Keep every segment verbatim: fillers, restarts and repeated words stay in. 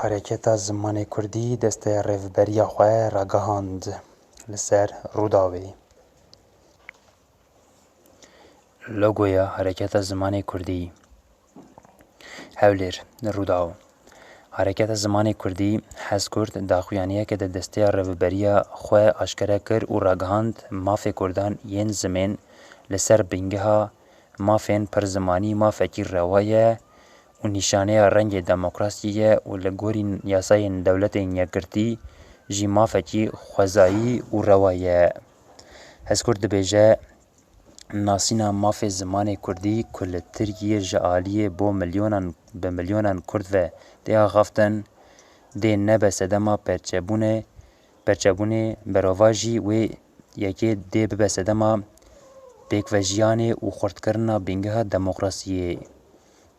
Hereketa Zimanê Kurdî desteya rêveberiya xwe ragihand li ser Rûdawê. Logoya Hereketa Zimanê Kurdî. Hewlêr, Rûdaw. Hereketa Zimanê Kurdî, Hezkurt, daxuyaniyeke di desteya rêveberiya xwe aşkere kir û ragihand, mafê Kurdan yên zimên li ser bingeha mafên pirzimanî mafekî rewa ye û nîşaneya rengê demokrasiyê ye û li gorî yasayên Dewletên Yekgirtî jî mafekî xwezayî û rewa ye. Hezkurt dibêje, nasîna mafê zimanê kurdî ku li Tirkiyê ji aliyê bo milyonan, bi milyonan kurd ve tê axaftin, dê nebe sedema perçebûnê, perçebûnê berovajî wê yekê dê bibe sedema pêkvejiyanê û xurtkirina bingeha demokrasiyê.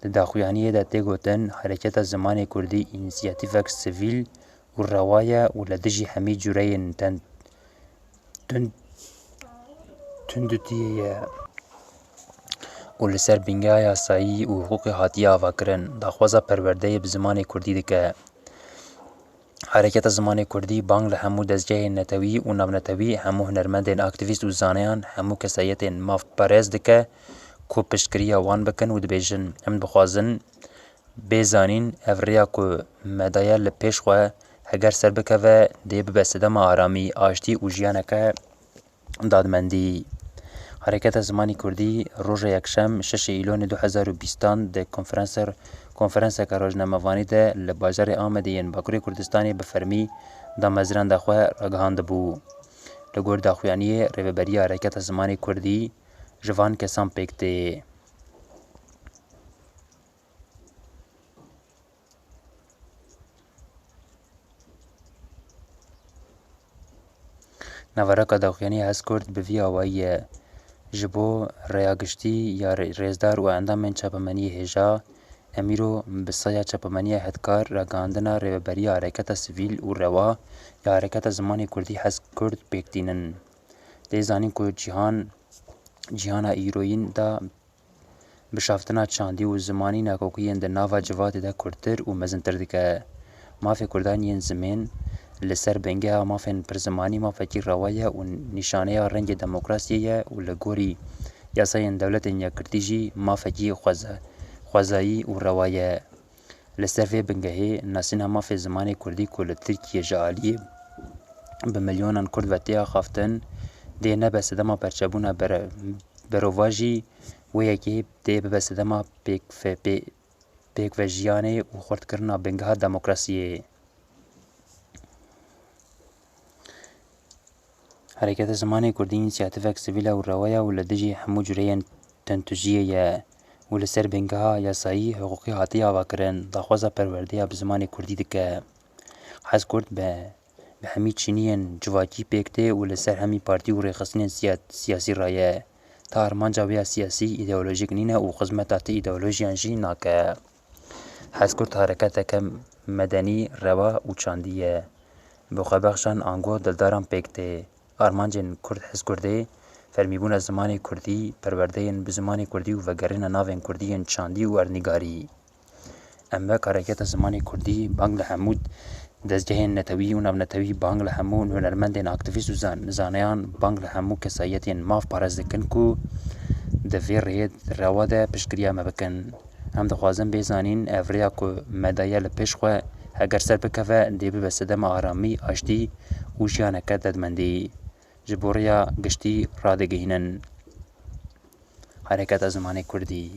Di daxuyaniyê de tê gotin, Hereketa Zimanê Kurdî însiyatîvek sivîl û rewa ye û li dijî hemî cureyên ten-, tund-, tundutiyê ye û li ser bingeha yasayî û hiqûqê hatiye avakirin, daxwaza perwerdeyê bi zimanê kurdî dike. Hereketa Zimanê Kurdî bang li hemû dezgehên netewî û navnetewî, hemû hunermendên aktîvîst û zaneyan, hemû kesayetên mafperest dike ku piştgiriya wan bikin û dibêjin, em dixwazin bê zanîn, ev rêya ku me daye li pêş xwe, heger ser bikeve, dê bibe sedema aramî, aştî û jiyaneke dadmendî. Hereketa Zimanê Kurdî roja yekşem şeşê Îlonê du hezar û bîstan di konferanser-, konferanseke rojnamevanî de li bajarê Amedê yên Bakurê Kurdistanê bi fermî damezranda xwe ragihandibû. Li gor daxuyaniyê Rêveberiya Hereketa Zimanê Kurdî ji van kesan pêk tê. Naveraka daxuyaniyê Hezkurt bi vî awayî ye. Ji bo rêya giştî ya rê-, rêzdar û endamên çapemeniyê hêja, em îro bi saya çapemeniya Hedkar ragihandina Rêveberiya Hereketa Sivîl û Rewa ya Hereketa Zimanê Kurdî Hezkurt pêk tînin. Tê zanîn ku cîhan, cîhana îroyîn da bişaftina çandî û zimanî nakokiyên di nava civatê de kurtir û mezintir dike. Mafê Kurdan yên zimên li ser bingeha mafên pirzimanî mafekî rewa ye û nîşaneya rengê demokrasiyê ye û li gorî yasayên Dewletên Yekgirtî jî mafekî xweza-, xwezayî û rewa ye. Li ser vê bingehê, nasîna mafê zimanê kurdî ku li Tirkiyê ji aliyê bi milyonan kurd ve tê axaftin, dê nebe sedema perçebûna bere-, berovajî wê yekê, dê bibe sedema pêkve-, pê-, pêkvejiyanê û xurtkirina bingeha demokrasiyê. Hereketa Zimanê Kurdî însiyatîvek sivîl e û rewa ye û li dijî hemû cureyên tundtijiyê ye û li ser bingeha yasayî hiqûqî hatiye avakirin, daxwaza perwerdeya bi zimanê kurdî dike. Hezkurt bi, bi hemî çîniyên civakî pêk tê û li ser hemî partî û rêxistinên siya-, siyasî raye. Ta armanca wê ya siyasî, îdeolojîk nîne û xizmeta ti îdeolojiyan jî nake. Hezkurt hereketeke medenî, rewa û çandî ye. Bi xwebexşan ango dildaran pêk tê. Armancên Kurd Hezkurdê, fermîbûna zimanê kurdî, perwerdeyên bi zimanê kurdî û vegerîna navên kurdî yên çandî û erdnîgarî. Em wek Hereketa Zimanê Kurdî bang li hemû dezgehên netewî û navnetewî, bang li hemû hunermendên aktîvîst û zan-, zaneyan, bang li hemû kesayetên mafparêz dikin ku di vê rêyê rewa de piştgiriya me bikin. Em dixwazin bê zanîn, ev rêya ku me daye li pêş xwe, heger ser bikeve, dê bibe sedema aramî, aştî û jiyaneke dadmendî. Ji bo rêya giştî radigihînin. Hereketa Zimanê Kurdî.